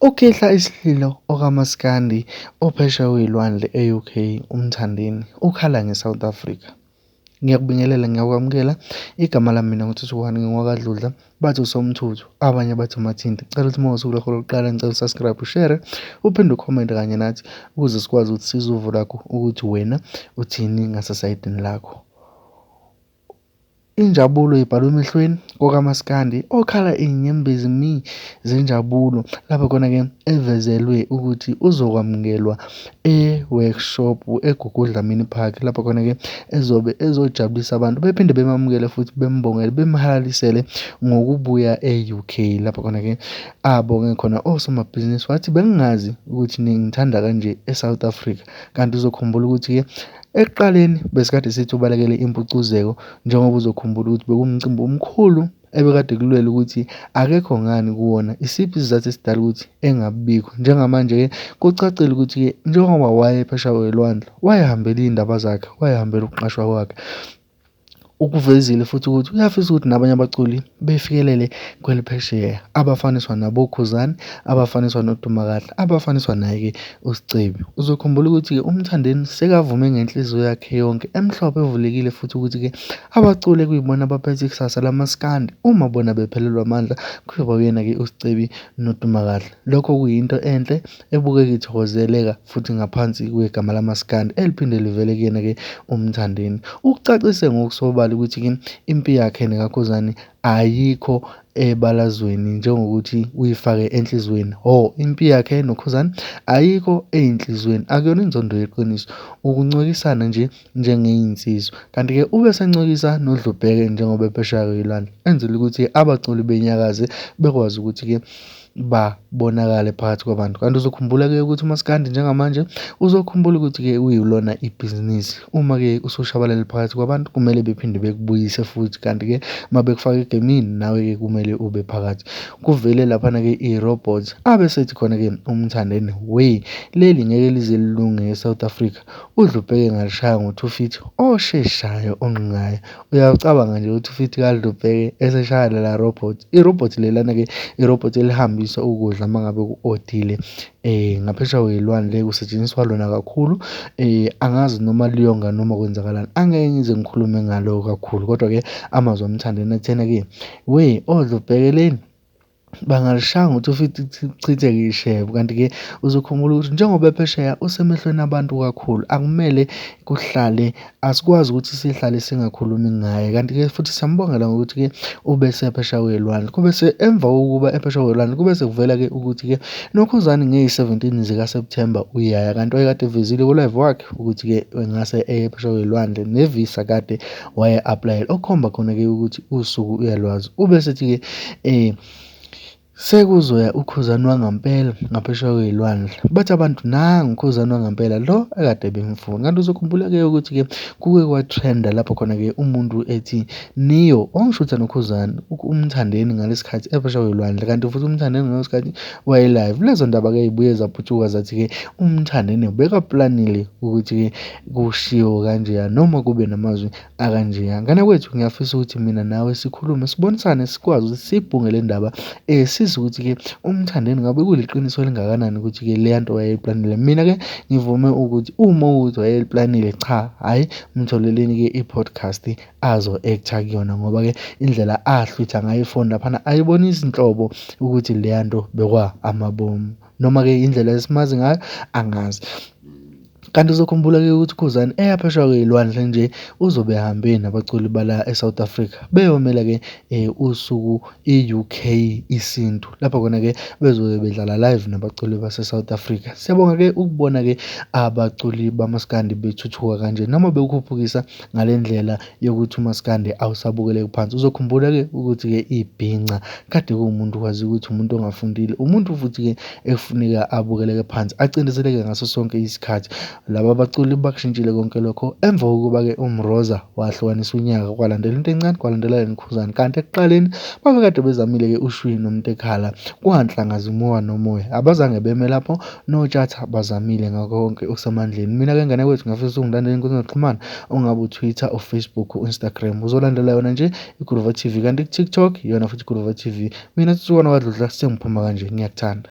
Ukhihla isililo okaMaskandi ophesheya kwey'lwandle e-UK uMthandeni ukhala ngeSouth Africa. Ngiyakubingelela, ngiyakwamukela. Igama lami mina nguThuthukani ngingowakaDludla, bathi uSomthuthu, abanye bathi uMathinti. Ngicela ukuthi uma usuku lwakho lokuqala ngicela u-subscribe, ushare, uphinde ukhomente kanye nathi ukuze sikwazi ukuthi sizwe uvo lwakho ukuthi wena uthini ngasesayidini lakho. Injabulo ibhalwe emehlweni kokaMaskandi okhala iy'nyembezi mi zenjabulo lapho khona-ke evezelwe ukuthi uzokwamukelwa e-workshop eGugu Dlamini Park lapho khona-ke ezobe ezojabulisa abantu bephinde bemamukele futhi bembongele bemhalalisele ngokubuya e-UK lapho khona-ke abonge khona osomabhizinisi wathi bengingazi ukuthi ningithanda kanje e-South Africa kanti uzokhumbula ukuthi-ke Ekuqaleni besikade sithi ubalekele impucuzeko njengoba uzokhumbula ukuthi bekuwumcimbi omkhulu ebekade kulwela ukuthi akekho ngani kuwona. Isiphi isizathu esidala ukuthi engabibikho? Njengamanje-ke kucacile ukuthi-ke njengoba wayephesheya kwelwandle wayehambele iy'ndaba zakhe, wayehambele ukuqashwa kwakhe. Ukuvezile futhi ukuthi uyafisa ukuthi nabanye abaculi befikelele kweliphesheya abafaniswa naboKhuzani, abafaniswa noDumakahle, abafaniswa naye-ke uScebi. Uzokhumbula ukuthi-ke uMthandeni sekavume ngenhliziyo yakhe yonke emhlophe evulekile futhi ukuthi-ke abaculi ekuyibona abaphethe ikusasa lamaskandi uma bona bephelelwa amandla kuyoba uyena-ke uScebi noDumakahle. Lokho kuyinto enhle ebukeka ithokozeleka futhi ngaphansi kwegama lamaskandi eliphinde livele kuyena-ke uMthandeni. Ukucacise ngokusobala ukuthi-ke impi yakhe nekaKhuzani ayikho ebalazweni njengokuthi uyifake enhliziyweni. Hho, impi yakhe noKhuzani ayikho ey'nhliziyweni, akuyona inzondo yeqiniso, ukuncwekisana nje njengey'nsizwa. Kanti-ke ube esencwekisa noDlubheke njengoba ephesheya kwey'lwandle, enzela ukuthi abaculi benyakaze bekwazi ukuthi-ke babonakale phakathi kwabantu. Kanti uzokhumbula-ke ukuthi umaskandi njengamanje uzokhumbula ukuthi-ke uyilona ibhizinisi. Uma-ke usushabalele phakathi kwabantu kumele bephinde bekubuyise futhi kanti-ke uma bekufaka egemini nawe-ke kumele ube phakathi. Kuvele laphana-ke i-robot abe sethi khona-ke uMthandeni we leli ngeke lize lilunge e-South Africa. UDlubheke ngalishaya ngo-two feet osheshayo onqingayo. Uyacabanga nje ukuthi uFithi kaDlubheke eseshaya lela robot. I-robot lelana-ke i-robot elihambisa ukudla uma ngabe ku-odile ngaphesheya kwey'lwandle kusetshenziswa lona kakhulu. Angazi noma liyonga noma kwenzakalani, angeke ngize ngikhulume ngalo kakhulu kodwa-ke amazwi aMthandeni athena-ke, we oDlubheke leni. Bangalishaya ngokuthi ufike kuchitheke ishebo. Kanti-ke uzokhumbula ukuthi njengoba ephesheya usemehlweni abantu kakhulu, akumele kuhlale, asikwazi ukuthi sihlale singakhulumi ngaye. Kanti-ke futhi siyambongela ngokuthi-ke ubesephesheya kwey'lwandle. Kube emva kokuba ephesheya kwey'lwandle kube sekuvela-ke ukuthi-ke noKhuzani ngeyi-seventeen zikaSepthemba uyaya, kanti wayekade evezile ku-live wakhe ukuthi-ke engase eye phesheya kwey'lwandle ne-visa kade waye-aplayela okukhomba khona-ke ukuthi usuku uyalwazi. Ube esethi-ke sekuzoya uKhuzani wangampela ngaphesheya kwey'lwandle. Bathi abantu nangu uKhuzani wangampela lo ekade bemfuna. Kanti uzokhumbula-ke ukuthi-ke kuke kwa-trend-a lapho khona-ke umuntu ethi Neo wangishutha noKhuzani uMthandeni ngalesi khathi ephesheya kwey'lwandle kanti futhi uMthandeni ngaleso sikhathi waye-live. Lezo ndaba-ke y'buye zaputshuka zathi-ke uMthandeni ubekaplanile ukuthi-ke kushiwo kanjeya noma kube namazwi akanjeya. Ngane kwethu ngiyafisa ukuthi mina nawe sikhulume sibonisane sikwazi ukuthi siyibhunge le ndaba sizwe ukuthi-ke uMthandeni ngabe kuliqiniso elingakanani ukuthi-ke leya nto wayeyiplanile. Mina-ke ngivume ukuthi uma ukuthi wayeyiplanile cha hhayi mtholeleni-ke i-podcast azo-act-a kuyona ngoba-ke indlela ahlwitha ngayo ifoni laphana ayibonisi nhlobo ukuthi leya nto bekwa amabomu noma-ke indlela esimazi ngayo angazi. Kanti uzokhumbula-ke ukuthi uKhuzani eya phesheya kwey'lwandle nje uzobe ehambe nabaculi bala e-South Africa beyomela-ke usuku i-U_K Isintu. Lapho khona-ke bezobe bedlala live nabaculi base-South Africa. Siyabonga-ke ukubona-ke abaculi bamaskandi bethuthuka kanje noma bewukhuphukisa ngale ndlela yokuthi umaskandi awusabukeleki phansi. Uzokhumbula-ke ukuthi-ke ibhinca kade kuwumuntu wazi ukuthi umuntu ongafundile, umuntu futhi-ke ekufuneka abukeleke phansi, acindezeleke ngaso sonke isikhathi. Laba baculi bakushintshile konke lokho emva kokuba-ke uMroza wahlukanisa unyaka kwalandela into encane kwalandela enikhuzane. Kanti ekuqaleni babekade bezamile-ke uShwi noMntekhala kwanhlanga zimuka nomoya. Abazange beme lapho noTshatha bazamile ngakho konke okusemandleni. Mina-ke ngane kwethu ngiyafisa ungilandele ey'nkundleni zokuxhumana ongabe uTwitter, uFacebook, u-Instagram. Uzolandela yona nje iGroova T_V kanti ku-TikTok iyona futhi iGroova T_V. Mina Thuthuka KwaDludla sengiphuma kanje ngiyakuthanda.